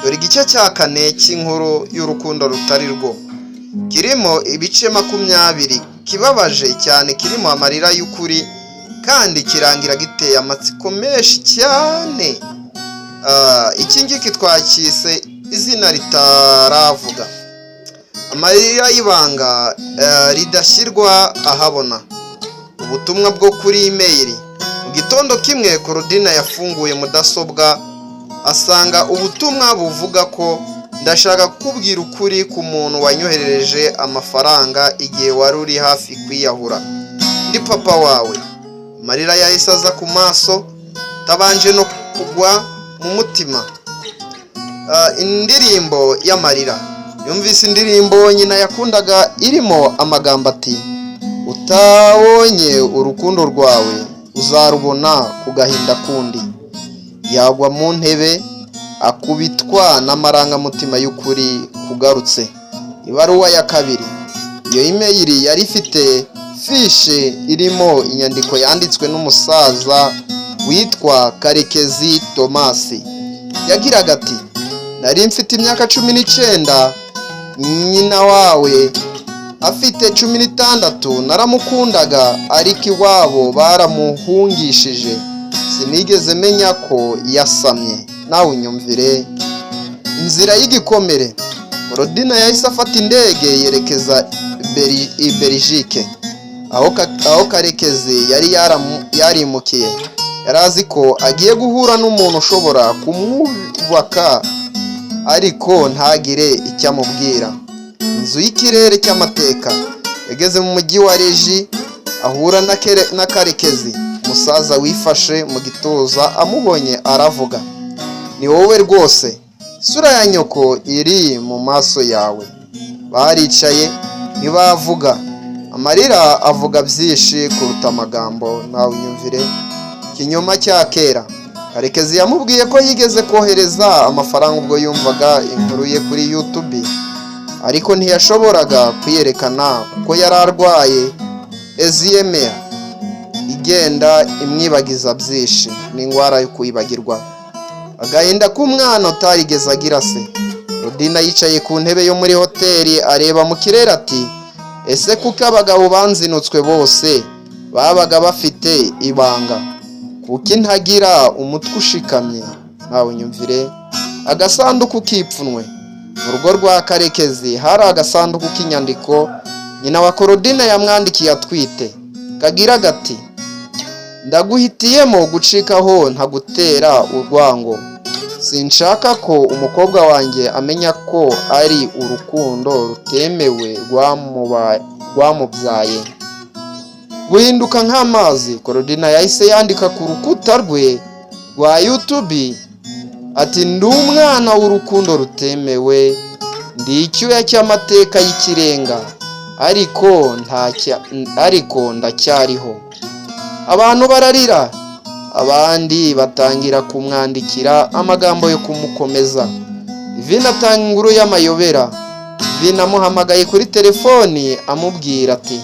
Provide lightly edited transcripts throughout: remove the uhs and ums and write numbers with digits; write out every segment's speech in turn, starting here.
Dore igice cya kane cy'inkuru y'urukundo rutari rwo, kirimo ibice 20, kibabaje cyane, kirimo amarira y'ukuri kandi kirangira giteye amatsiko menshi cyane. Iki ngiki twakise izina ritaravuga, amarira y'ibanga ridashyirwa ahabona. Ubutumwa bwo kuri imeyili. Mu gitondo kimwe, Korodina yafunguye mudasobwa asanga ubutumwa buvuga ko: "Ndashaka kukubwira ukuri ku muntu wanyoherereje amafaranga igihe wari uri hafi kwiyahura. Ndi papa wawe." Amarira yahise aza ku maso atabanje no kugwa mu mutima. Indirimbo y'amarira. Yumvise indirimbo nyina yakundaga irimo amagambo ati: "Utabonye urukundo rwawe uzarubona ku gahinda kundi." Yagwa mu ntebe, akubitwa n'amarangamutima y'ukuri kugarutse. Ibaruwa ya kabiri. Iyo imeyili yari ifite fiche irimo inyandiko yanditswe n'umusaza witwa Karekezi Tomasi. Yagiraga ati: "Nari mfite imyaka 19, nyina wawe afite 16. Naramukundaga, ariko iwabo baramuhungishije. Sinigeze menya ko yasamye." Nawe unyumvire inzira y'igikomere. Korodina yahise afata indege yerekeza i Belgique, aho Karekezi yari yarimukiye. Yari azi ko agiye guhura n'umuntu ushobora kumwubaka, ariko ntagire icyo amubwira. Inzu y'ikirere cy'amateka. Yageze mu mujyi wa Reji, ahura na Karekezi, umusaza wifashe mu gituza amubonye, aravuga: "Ni wowe rwose, isura ya nyoko iri mu maso yawe." Baricaye ntibavuga. Amarira avuga byinshi kuruta amagambo. Nawe unyumvire ikinyoma cya kera. Karekezi yamubwiye ko yigeze kohereza amafaranga ubwo yumvaga inkuru ye kuri YouTube, ariko ntiyashoboraga kwiyerekana kuko yari arwaye Alzheimer igenda imwibagiza byinshi. Ni indwara yo kwibagirwa. Agahinda k'umwana utarigeze agira se. Rudina yicaye ku ntebe yo muri hoteli, areba mu kirere ati: "Ese kuko abagabo banzinutswe bose babaga bafite ibanga, kuki ntagira umutwe ushikamye?" Ntawe nyumvire agasanduku k'ipfunwe. Mu rugo rwa Karekezi hari agasanduku k'inyandiko nyina wa Korodina yamwandikiye atwite, kagira gati: "Ndaguhitiyemo gucikaho ntagutera urwango. Sinshaka ko umukobwa wanjye amenya ko ari urukundo rutemewe rwamubyaye." Guhinduka nk'amazi. Korodina yahise yandika ku rukuta rwe rwa YouTube ati: "Ndi umwana w'urukundo rutemewe, ndi icyuya cy'amateka y'ikirenga, ariko ndacyariho." Abantu bararira, abandi batangira kumwandikira amagambo yo kumukomeza. Vina atanga inkuru y'amayobera. Vina amuhamagaye kuri telefoni, amubwira ati: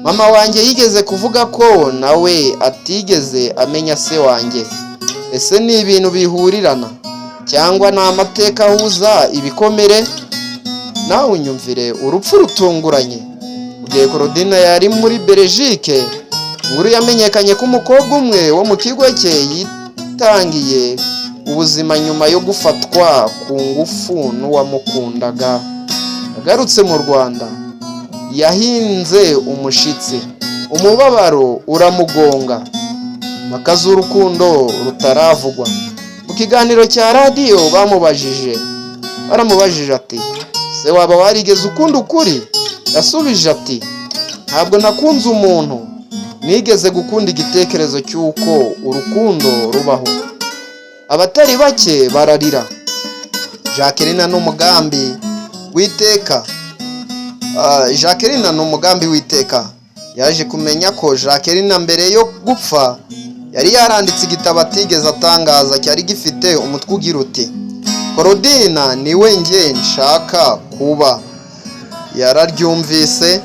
"Mama wanjye yigeze kuvuga ko nawe atigeze amenya se wanjye. Ese ni ibintu bihurirana cyangwa ni amateka ahuza ibikomere?" Nawe unyumvire urupfu rutunguranye. Mu gihe Korodina yari muri Belgique, inkuru yamenyekanye ko umukobwa umwe wo mu kigo cye yitangiye ubuzima nyuma yo gufatwa ku ngufu n'uwamukundaga. Agarutse mu Rwanda, yahinze umushitsi, umubabaro uramugonga. Impaka z'urukundo rutaravugwa. Mu kiganiro cya radiyo baramubajije ati: "Se waba warigeze ukunda ukuri?" Yasubije ati: "Ntabwo nakunze umuntu, nigeze gukunda igitekerezo cy'uko urukundo rubaho." Abatari bake bararira. Jacqueline n'umugambi w'iteka. Jacqueline ni umugambi w'iteka. Yaje kumenya ko Jacqueline mbere yo gupfa yari yaranditse igitabo atigeze atangaza, cyari gifite umutwe ugira uti: "Korodina niwe njye nshaka kuba." Yararyumvise,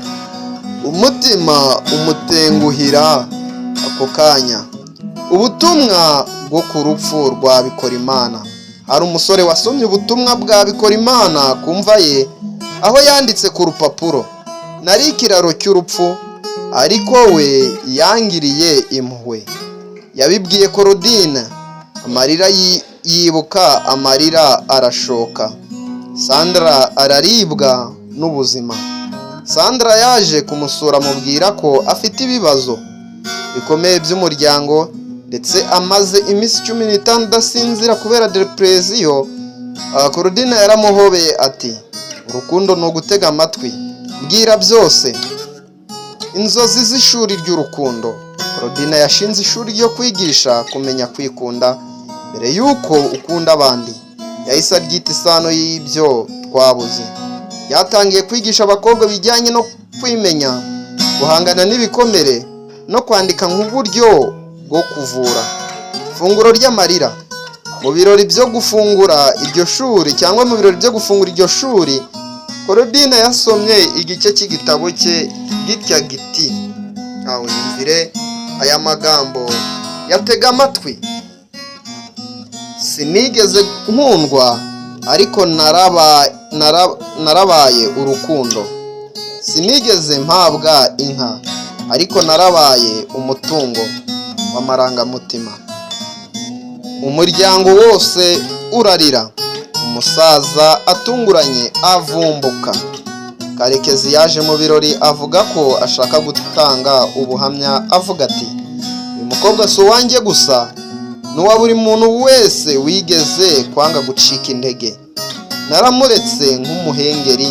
umutima umutenguhira ako kanya. Ubutumwa bwo ku rupfu rwa Bikorimana. Hari umusore wasomye ubutumwa bwa Bikorimana ku mva ye, aho yanditse ku rupapuro: "Nari ikiraro cy'urupfu, ariko we yangiriye impuhwe." Yabibwiye Korodina, amarira yibuka, amarira arashoka. Sandra araribwa n'ubuzima. Sandra yaje kumusura, amubwira ko afite ibibazo bikomeye by'umuryango, ndetse amaze iminsi 15 adasinzira kubera depression. Korodina yaramuhobeye ati: "Urukundo ni ugutega amatwi, mbwira byose." Inzozi z'ishuri ry'urukundo. Korodina yashinze ishuri ryo kwigisha kumenya kwikunda mbere y'uko ukunda abandi. Yahise aryita Isano y'Ibyo Twabuze. Yatangiye kwigisha abakobwa bijyanye no kwimenya, guhangana n'ibikomere no kwandika nk'uburyo bwo kuvura. Ifunguro ry'amarira. Mu birori byo gufungura iryo shuri, cyangwa mu birori byo gufungura iryo shuri, Korodina yasomye igice cy'igitabo cye gitya giti, ntawe yumvire aya magambo, yatega amatwi: "Sinigeze nkundwa, ariko narabaye urukundo. Sinigeze mpabwa inka, ariko narabaye umutungo w'amarangamutima." Umuryango wose urarira. Umusaza atunguranye avumbuka. Karekezi yaje mu birori, avuga ko ashaka gutanga ubuhamya, avuga ati: "Uyu mukobwa si uwanjye gusa, ni uwa buri muntu wese wigeze kwanga gucika intege. Naramuretse nk'umuhengeri,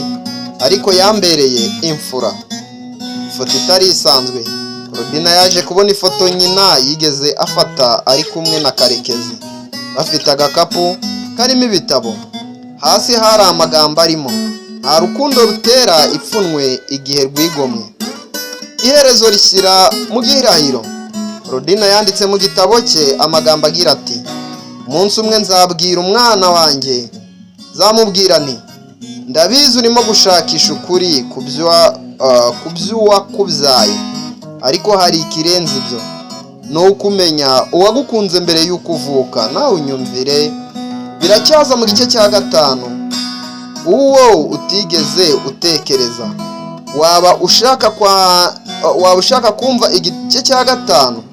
ariko yambereye imfura." Ifoto itari isanzwe. Rodina yaje kubona ifoto nyina yigeze afata ari kumwe na Karekezi, bafite agakapu karimo ibitabo. Hasi hari amagambo arimo: "Nta rukundo rutera ipfunwe igihe rwigomwe." Iherezo rishyira mu gihirahiro. Rodina yanditse mu gitabo cye amagambo agira ati: "Umunsi umwe nzabwira umwana wanjye, nzamubwira nti: 'Ndabizi urimo gushakisha ukuri ku by'uwakubyaye, ariko hari ikirenze ibyo, ni ukumenya uwagukunze mbere y'uko uvuka.'" Nawe unyumvire, biracyaza mu gice cya gatanu, uwo utigeze utekereza. Waba ushaka kumva igice cya gatanu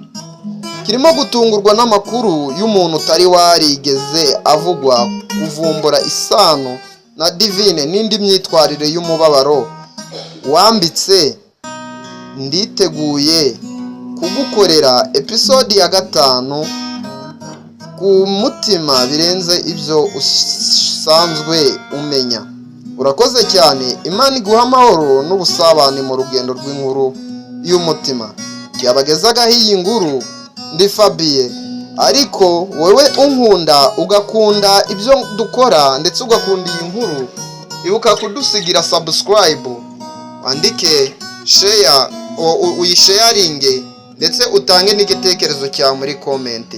kirimo gutungurwa n'amakuru y'umuntu utari warigeze avugwa, kuvumbura isano na Divine n'indi myitwarire y'umubabaro wambitse? Nditeguye kugukorera episode ya gatanu ku mutima birenze ibyo usanzwe umenya. Urakoze cyane, Imana iguha amahoro n'ubusabane mu rugendo rw'inkuru y'umutima yabagezagaho iyi nkuru. Ndi Fabiye, ariko wowe unkunda, ugakunda ibyo dukora, ndetse ugakunda iyi nkuru, ibuka kudusigira subscribe, wandike, share, uyisharinge, ndetse utange n'igitekerezo cyawe muri comment.